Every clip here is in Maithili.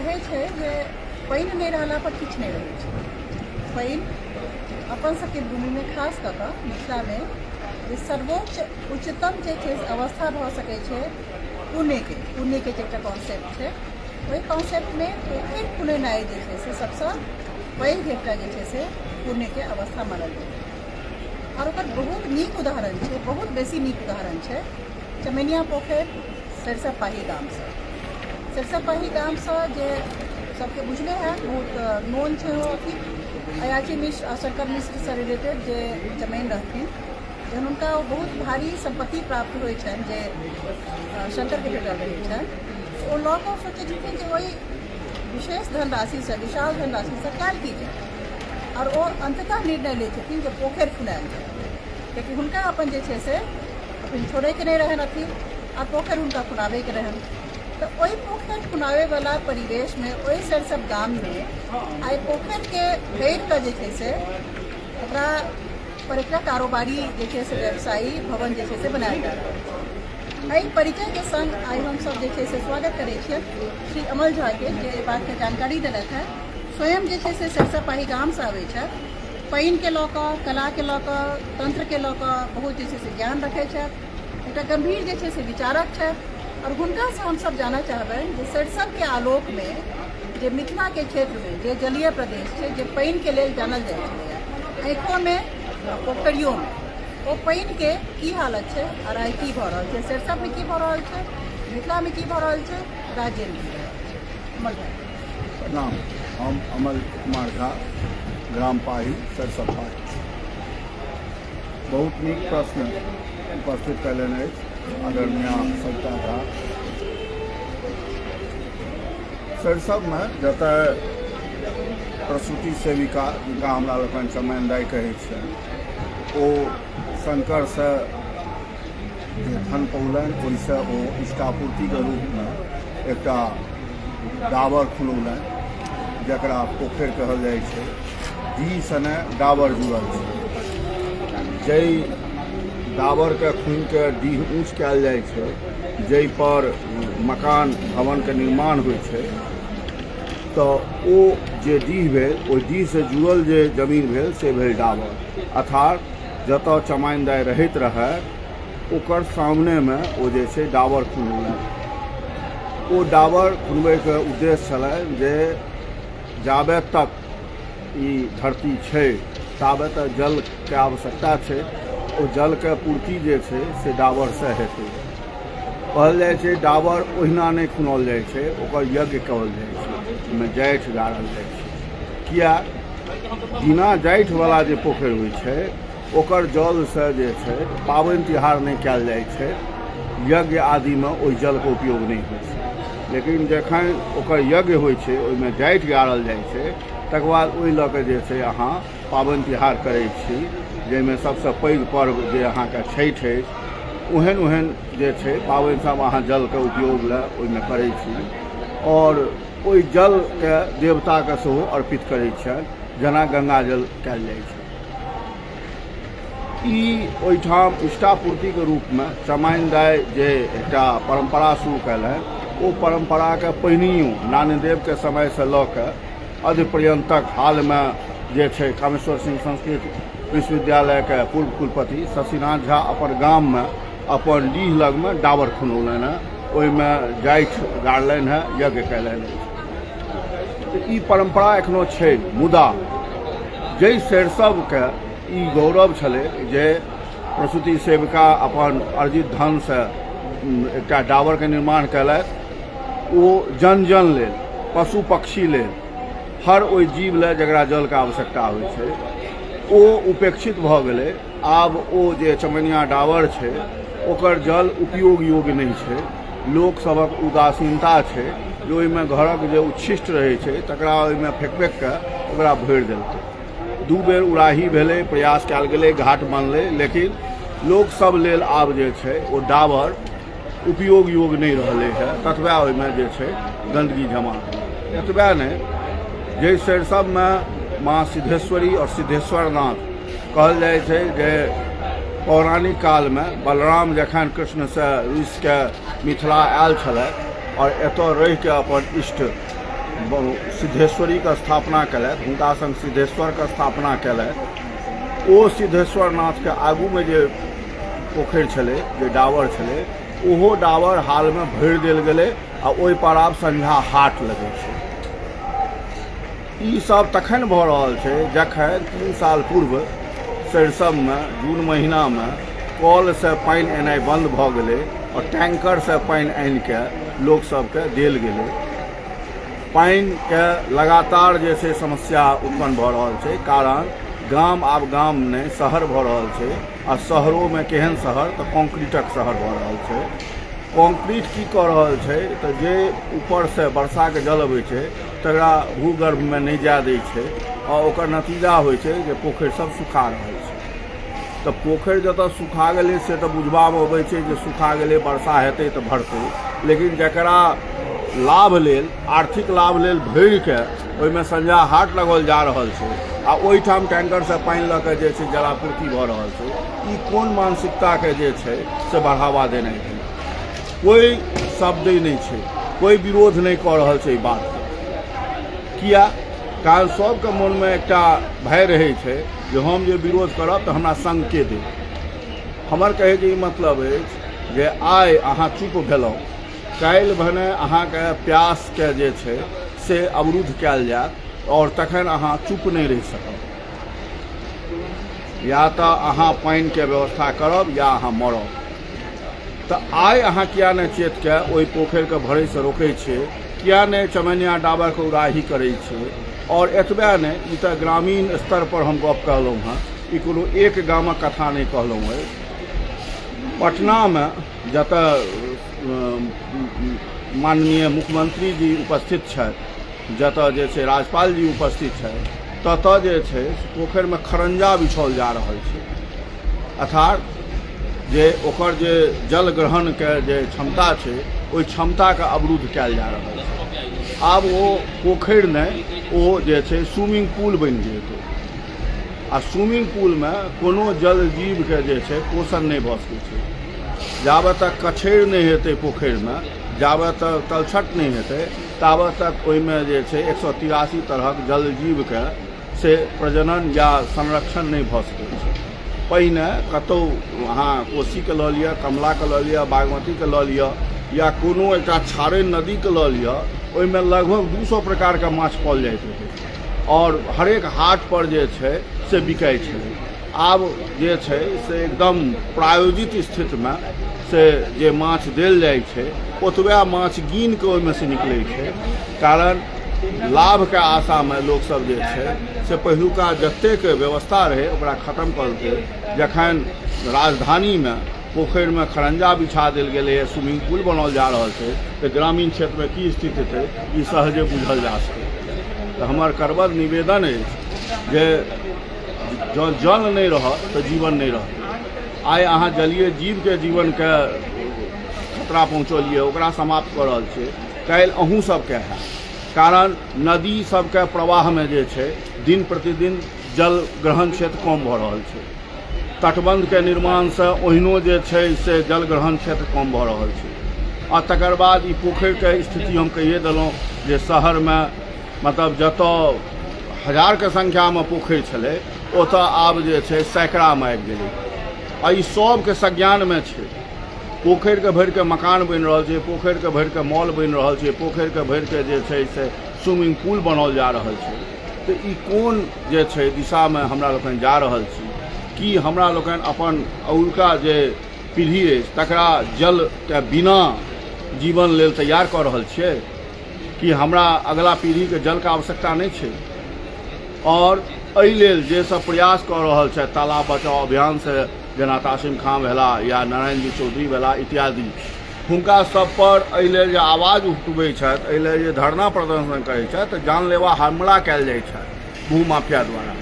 कहै छै जे पानि नहि रहला पर किछु नहि रहै छै। पानि अपन सबके भूमिमे, खास कऽ कऽ मिथिलामे जे सर्वोच्च उच्चतम जे छै अवस्था भऽ सकै छै पुण्यके, पुण्यके जे एकटा कॉन्सेप्ट छै, ओहि कॉन्सेप्टमे पोखरि खुनेनाइ जे छै से सबसँ पैघ एकटा जे छै से पुण्यके अवस्था मानल जाइ छै। आओर ओकर बहुत नीक उदाहरण छै, बहुत बेसी नीक उदाहरण छै चमैनिया पोखरि सरिसब पाही गामसँ। सरिसब पाही गामसँ जे सबके बुझले हैत, बहुत नोन छै ओ अथी अयाची मिश्र आ शंकर मिश्रसँ रिलेटेड जे चमैन रहथिन, जहन हुनका ओ बहुत भारी सम्पत्ति प्राप्त होइ छनि जे शंकरके भेटल रहै छनि, ओ लऽ कऽ सोचै छथिन जे ओहि विशेष धनराशिसँ, विशाल धनराशिसँ कयल की जाय, आओर ओ अन्ततः निर्णय लै छथिन जे पोखरि खुनायल जाय, कियाकि हुनका अपन जे छै से अपन छोड़ैके नहि रहनि अथी, आ पोखरि हुनका खुनाबैके रहनि। तऽ ओहि पोखरि खुनाबैवला परिवेशमे, ओहि सरिसब गाममे आइ पोखरिके भरिकऽ जे छै से ओकरा पर एकटा कारोबारी जे छै से व्यवसायी भवन जे छै से बनायल जा रहल छै। एहि परिचयके संग आइ हमसभ जे छै से स्वागत करै छियै श्री अमल झाके, जे एहि बातके जानकारी देलथि हेँ। स्वयं जे छै से सरिसब पाही गामसँ आबै छथि, पानिके लऽ कऽ, कलाके लऽ कऽ, तंत्रके लऽ कऽ बहुत जे छै से ज्ञान रखै छथि, एकटा गम्भीर जे छै से विचारक छथि। आओर हुनकासँ हमसभ जानऽ चाहबनि जे सरिसबके आलोकमे जे मिथिलाके क्षेत्रमे जे जलीय प्रदेश छै, जे पानिके लेल जानल जाइ छलैए, आँखिओमे पोखरियोमे, ओ पानिके की हालत छै आओर आइ की भऽ रहल छै, सरिसबमे की भऽ रहल छै, मिथिलामे की भऽ रहल छै, राज्यमे की भऽ रहल छै। अमल भाई। प्रणाम, हम अमल कुमार झा, ग्राम पाही, सरिसब पाही। बहुत नीक प्रश्न उपस्थित कयलनि अछि आदरणीय सविता झा। सरिसबमे जतय प्रसूति सेविका, जिनका हमरा लोकनि चमैन दाइ कहै छियनि, ओ शंकरसँ जे धन पौलनि ओहिसँ ओ इष्टापूर्तिके रूपमे एकटा डाबर खुलौलनि, जकरा पोखरि कहल जाइ छै। डी सने डाबर जुड़ल छै। जाहि डाबरके खुनिके डीह ऊँच कयल जाइ छै, जाहिपर मकान भवनके निर्माण होइ छै, तऽ ओ जे डीह भेल, ओहि डीहसँ जुड़ल जे जमीन भेल से भेल डाबर। अर्थात जतऽ चमाइन दाइ रहैत रहए ओकर सामनेमे ओ जे छै डाबर खुनौलनि। ओ डाबर खुनबैके उद्देश्य छलनि जे जाबे तक ई धरती छै ताबे तक जलके आवश्यकता छै, ओ जलके पूर्ति जे छै से डाबरसँ हेतै। कहल जाइ छै डाबर ओहिना नहि खुनल जाइ छै, ओकर यज्ञ कहल जाइ छै, ओहिमे जाठि गाड़ल जाइ छै। किया बिना जाठिवला जे पोखरि होइ छै ओकर जलसँ जे छै पाबनि तिहार नहि कयल जाइ छै, यज्ञ आदिमे ओहि जलके उपयोग नहि होइ छै। लेकिन जखन ओकर यज्ञ होइ छै, ओहिमे जाठि गाड़ल जाइ छै, तकर बाद ओहि लऽ कऽ जे छै अहाँ पाबनि तिहार करै छी, जाहिमे सबसँ पैघ पर्व जे अहाँके छठि अछि, ओहन ओहन जे छै पाबनि सब अहाँ जलके उपयोग लए ओहिमे करै छी आओर ओहि जलके देवताके सेहो अर्पित करै छियनि, जेना गंगा जल कयल जाइ छै। ई ओहिठाम इष्टापूर्तिके रूपमे चमाइन दाइ जे एकटा परम्परा शुरू कयलनि, ओ परम्पराके पहिनहियो नान्यदेवके समयसँ लऽ कऽ अद्यपर्यन्त तक हालमे जे छै कामेश्वर सिंह संस्कृत विश्वविद्यालयके पूर्व कुलपति शशिनाथ झा अपन गाममे अपन डीह लगमे डाबर खुनौलनि हेँ, ओहिमे जाठि गाड़लनि हेँ, यज्ञ कयलनि अछि। तऽ ई परम्परा एखनो छै। मुदा जाहि सरिसबके ई गौरव छलै जे प्रसूति सेविका अपन अर्जित धनसँ एकटा डाबरके निर्माण कयलथि, ओ जन जन लेल, पशु पक्षी लेल, हर ओहि जीव लए जकरा जलके आवश्यकता होइ छै, ओ उपेक्षित भऽ गेलै। आब ओ जे चमैनिया डाबर छै ओकर जल उपयोग योग्य नहि छै। लोकसभक उदासीनता छै जे ओहिमे घरक जे उच्छिष्ट रहै छै तकरा ओहिमे फेक फेक कऽ ओकरा भरि देलकै। दू बेर उड़ाही भेलै, प्रयास कयल गेलै, घाट बनलै, लेकिन लोकसभ लेल आब जे छै ओ डाबर उपयोग योग्य नहि रहलै हँ, ततबा ओहिमे जे छै गन्दगी जमा भेलै। एतबे नहि, जाहि सरिसबमे माँ सिद्धेश्वरी आओर सिद्धेश्वरनाथ कहल जाइ छै जे पौराणिक कालमे बलराम जखन कृष्णसँ रूसिके मिथिला आयल छलथि आओर एतऽ रहिके अपन इष्ट सिद्धेश्वरीके स्थापना केलथि, हुनका सङ्ग सिद्धेश्वरके स्थापना केलथि। ओ सिद्धेश्वर नाथके आगूमे जे पोखरि छलै, जे डाबर छलै, ओहो डाबर हालमे भरि देल गेलै आ ओहिपर आब संझा हाट लगै छै। ई सब तखन भऽ रहल छै जखन 3 साल पूर्व सरिसबमे जून महीनामे कलसँ पानि एनाइ बन्द भऽ गेलै आओर टैंकरसँ पानि आनिके लोक सबके देल गेलै। पानिके लगातार जे छै समस्या उत्पन्न भऽ रहल छै, कारण गाम आब गाम नहि शहर भऽ रहल छै, आ शहरोमे केहन शहर तऽ कंक्रीटक शहर भऽ रहल छै। कंक्रीट की कऽ रहल छै तऽ जे ऊपरसँ वर्षाके जल अबै छै तकरा भूगर्भमे नहि जाय दै छै, आ ओकर नतीजा होइ छै जे पोखरि सब सुखा रहल छै। तऽ पोखरि जतऽ सुखा गेलै से तऽ बुझबामे अबै छै जे सुखा गेलै, वर्षा हेतै तऽ भरतै, लेकिन जकरा लाभ लेल, आर्थिक लाभ लेल भरिके ओहिमे संझा हाट लगाओल जा रहल छै आ ओहिठाम टैंकरसँ पानि लऽ कऽ जे छै जलापूर्ति भऽ रहल छै, ई कोन मानसिकताके जे छै से बढ़ावा देनाइ भेलै? कोइ शब्द नहि छै, कोइ विरोध नहि कऽ रहल छै एहि बातके। किया? कारण सबके मोनमे एकटा भय रहै छै जे हम जे विरोध करब तऽ हमरा संग के देत। हमर कहैके ई मतलब अछि जे आइ अहाँ चुप भेलहुँ, काल्हि भने अहाँके प्यासके जे छै से अवरुद्ध कयल जायत आओर तखन अहाँ चुप नहि रहि सकब। या तऽ अहाँ पानिके व्यवस्था करब या अहाँ मरब। तऽ आइ अहाँ किया नहि चेतके ओहि पोखरिके भरैसँ रोकै छियै, किया नहि चमैनिया डाबरके उड़ाही करै छियै? आओर एतबे नहि, ई तऽ ग्रामीण स्तर पर हम गप कहलहुँ हँ, ई कोनो एक गामक कथा नहि कहलहुँ अछि। पटनामे जतऽ माननीय मुख्यमंत्री जी उपस्थित छथि, जतऽ जे छै राज्यपाल जी उपस्थित छथि, ततऽ जे छै पोखरिमे खरंजा बिछाओल जा रहल छै, अर्थात जे ओकर जे जल ग्रहणके जे क्षमता छै ओहि क्षमताके अवरुद्ध कयल जा रहल छै। आब ओ पोखरि नहि, ओ जे छै स्विमिंग पूल बनि जेतै, आ स्विमिंग पूलमे कोनो जल जीवके जे छै पोषण नहि भऽ सकै छै। जाबे तक कछेर नहि हेतै पोखरिमे, जाबे तक तलछट नहि हेतै, ताबे तक ओहिमे जे छै 183 तरहक जल जीवके से प्रजनन या संरक्षण नहि भऽ सकै छै। पहिने कतहु अहाँ कोसीके लऽ लिअ, कमलाके लऽ लिअ, बागमतीके लऽ लिअ, या कोनो एकटा छाड़ै नदीके लऽ लिअ, ओहिमे लगभग 200 प्रकारके माछ पाओल जाइत रहै आओर हरेक हाटपर जे छै से बिकाइ छलै। आब जे छै से एकदम प्रायोजित स्थितिमे से जे माछ देल जाइ छै ओतबे माछ गिन कऽ ओहिमे से निकलै छै, कारण लाभके आशामे लोकसभ जे छै से पहिलुका जतेक व्यवस्था रहै ओकरा खतम कऽ देलकै। जखन राजधानीमे पोखरिमे खरंजा बिछा देल गेलैए, स्विमिंग पुल बनाओल जा रहल छै, तऽ ग्रामीण क्षेत्रमे की स्थिति हेतै ई सहजे बुझल जा सकै। तऽ हमर करबद्ध निवेदन अछि जे जँ जल नहि रहत तऽ जीवन नहि रहतै। आइ अहाँ जलीय जीवके जीवनके खतरा पहुँचौलियै, ओकरा समाप्त कऽ रहल छियै, काल्हि अहूँ सबके हैत। कारण नदी सबके प्रवाहमे जे छै दिन प्रतिदिन जल ग्रहण क्षेत्र कम भऽ रहल छै, तटबन्धके निर्माणसँ ओहिनो जे छै से जल ग्रहण क्षेत्र कम भऽ रहल छै। आ तकर बाद ई पोखरिके स्थिति हम कहिए देलहुँ जे शहरमे मतलब जतऽ हजारके संख्यामे पोखरि छलै ओतऽ आब जे छै सैकड़ामे आबि गेलै, आ ई सबके संज्ञानमे छै। पोखरिके भरिके मकान बनि रहल छै, पोखरिके भरिके मॉल बनि रहल छै, पोखरिके भरिके जे छै से स्विमिंग पुल बनाओल जा रहल छै। तऽ ई कोन जे छै दिशामे हमरा लोकनि जा रहल छी? की हमरा लोकनि अपन अहुलका जे पीढ़ी अछि तकरा जलके बिना जीवन लेल तैयार कऽ रहल छियै? कि हमरा अगला पीढ़ीके जलके आवश्यकता नहि छै? आओर एहि लेल जे सब प्रयास कऽ रहल छथि तालाब बचाओ अभियानसँ, जेना तासिम खां भेला या नारायण जी चौधरी भेला इत्यादि, हुनका सब पर एहि लेल जे आवाज उठबै छथि, एहि लेल जे धरना प्रदर्शन करै छथि, तऽ जानलेवा हमला कयल जाइ छथि भूमाफिया द्वारा।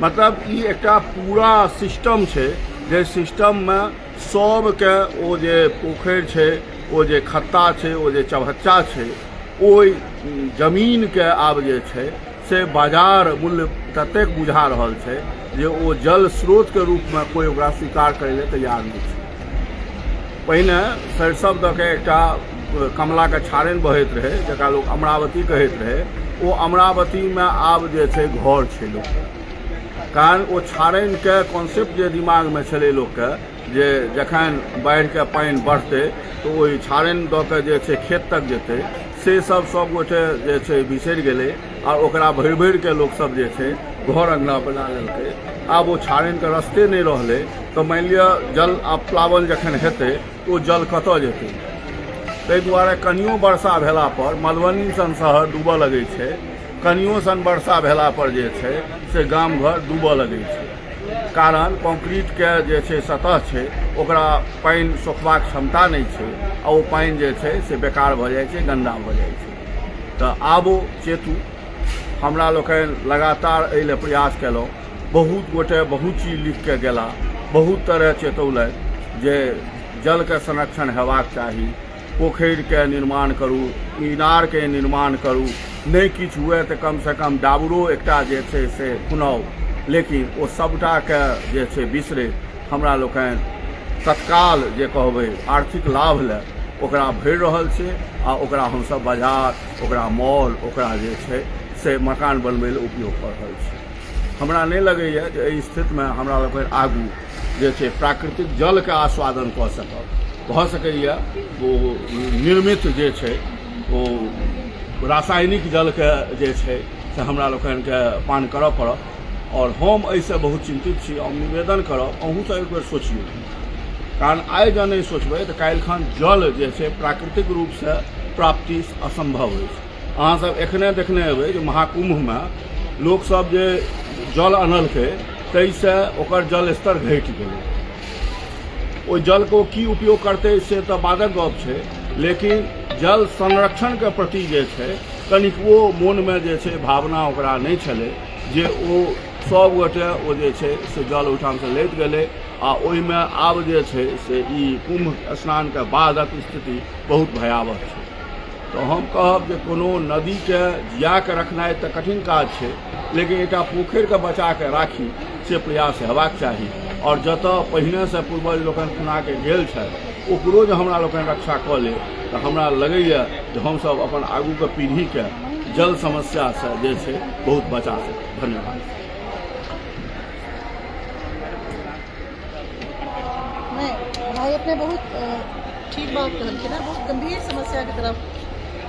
मतलब ई एकटा पूरा सिस्टम छै, जे सिस्टममे सबके ओ जे पोखरि छै, ओ जे खत्ता छै, ओ जे चभच्चा छै, ओहि जमीनके आब जे छै से बाजार मूल्य ततेक बुझा रहल छै जे ओ जल स्रोतके रूपमे कोइ ओकरा स्वीकार करै लए तैयार नहि छै। पहिने सरिसब दऽ के एकटा कमलाके छारनि बहैत रहै, जकरा लोक अमरावती कहैत रहै, ओ अमरावतीमे आब जे छै घर छै लोकके। कारण ओ छारनिके कॉन्सेप्ट जे दिमागमे छलै लोकके, जे जखन बाढ़िके पानि बढ़तै तऽ ओहि छारनि दऽ कऽ जे छै खेत तक जेतै, से सब सब गोटे जे छै बिसरि गेलै आ ओकरा भरि भरिके लोकसब जे छै घर अङ्गना बना लेलकै। आब ओ छारनिके रस्ते नहि रहलै, तऽ मानि लिअ जल आप्लावन जखन हेतै तऽ ओ जल कतऽ जेतै? ताहि दुआरे कनियो वर्षा भेलापर मधुबनी सन शहर डूबऽ लगै छै, कनियो सन वर्षा भेलापर जे छै से गाम घर डूबऽ लगै छै। कारण कंक्रीटके जे छै सतह छै, ओकरा पानि सोखबाक क्षमता नहि छै आ ओ पानि जे छै से बेकार भऽ जाइ छै, गन्दा भऽ जाइ छै। तऽ आबो चेतू। हमरा लोकनि लगातार एहि लए प्रयास केलहुँ। बहुत गोटे बहुत चीज लिख कऽ गेला, बहुत तरह चेतौलनि जे जलके संरक्षण हेबाक चाही, पोखरिके निर्माण करू, इनारके निर्माण करू, नहि किछु हुए तऽ कमसँ कम डाबरो एकटा जे छै से खुनाउ। लेकिन ओ सभटाके जे छै बिसरैत हमरा लोकनि तत्काल जे कहबै आर्थिक लाभ लए ओकरा भरि रहल छै आ ओकरा हमसभ बाजार, ओकरा मॉल, ओकरा जे छै से मकान बनबै लए उपयोग कऽ रहल छी। हमरा नहि लगैए जे एहि स्थितिमे हमरा लोकनि आगू जे छै प्राकृतिक जलके आस्वादन कऽ सकब। भऽ सकैए ओ निर्मित जे छै ओ रासायनिक जलके जे छै से हमरा लोकनिके पान करऽ पड़त। आओर हम एहिसँ बहुत चिन्तित छी। हम निवेदन करब, अहूँसभ एक बेर सोचियौ, कारण आइ जँ नहि सोचबै तऽ काल्हिखन जल जे छै प्राकृतिक रूपसँ प्राप्ति असम्भव अछि। अहाँसभ एखने देखने हेबै जे महाकुम्भमे लोकसभ जे जल अनलकै ताहिसँ ओकर जल स्तर घटि गेलै। ओहि जलके ओ की उपयोग करतै से तऽ बादक गप छै, लेकिन जल संरक्षणके प्रति जे छै कनिकबो मोनमे जे छै भावना ओकरा नहि छलै जे ओ सभ गोटे ओ जे छै से जल ओहिठामसँ लैत गेलै आ ओहिमे आब जे छै से ई कुम्भ स्नानके बादक स्थिति बहुत भयावह छै। तऽ हम कहब जे कोनो नदीके जिया कऽ रखनाइ तऽ कठिन काज छै, लेकिन एकटा पोखरिके बचा कऽ राखी से प्रयास हेबाक चाही। आओर जतऽ पहिनेसँ पूर्वज लोकनि खुनाके गेल छथि ओकरो जे हमरा लोकनि रक्षा कऽ लेब तऽ हमरा लगैए जे हमसभ अपन आगूके पीढ़ीके जल समस्यासँ जे छै बहुत बचा सकब। धन्यवाद। नहि भाई, अपने बहुत ठीक बात कहलखिन हेँ। बहुत गम्भीर समस्याके तरफ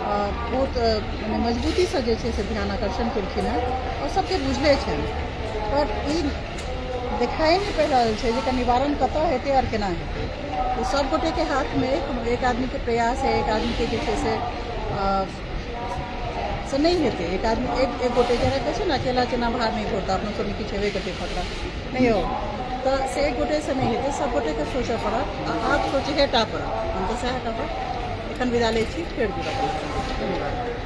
बहुत मने मजबूतीसँ जे छै से ध्यान आकर्षण केलखिन हेँ आओर सबके बुझले छनि, पर ई देखाइ नहि पड़ि रहल छै जे एकर निवारण कतऽ हेतै आओर केना हेतै। तऽ सब गोटेके हाथमे, कोनो एक आदमीके प्रयास है, एक आदमीके जे छै से नहि हेतै। एक आदमी एक गोटे जेना कहै छै ने, अकेला चना भार नहि फोड़ता, अपनो सबमे किछु हेबे करतै फकरा नहि यौ, तऽ से एक गोटेसँ नहि हेतै, सब गोटेके सोचऽ पड़त आ आब सोचहे टा पड़त। हम तऽ सएह कहब। एखन विदा लै छी, फेर जुड़ब। धन्यवाद।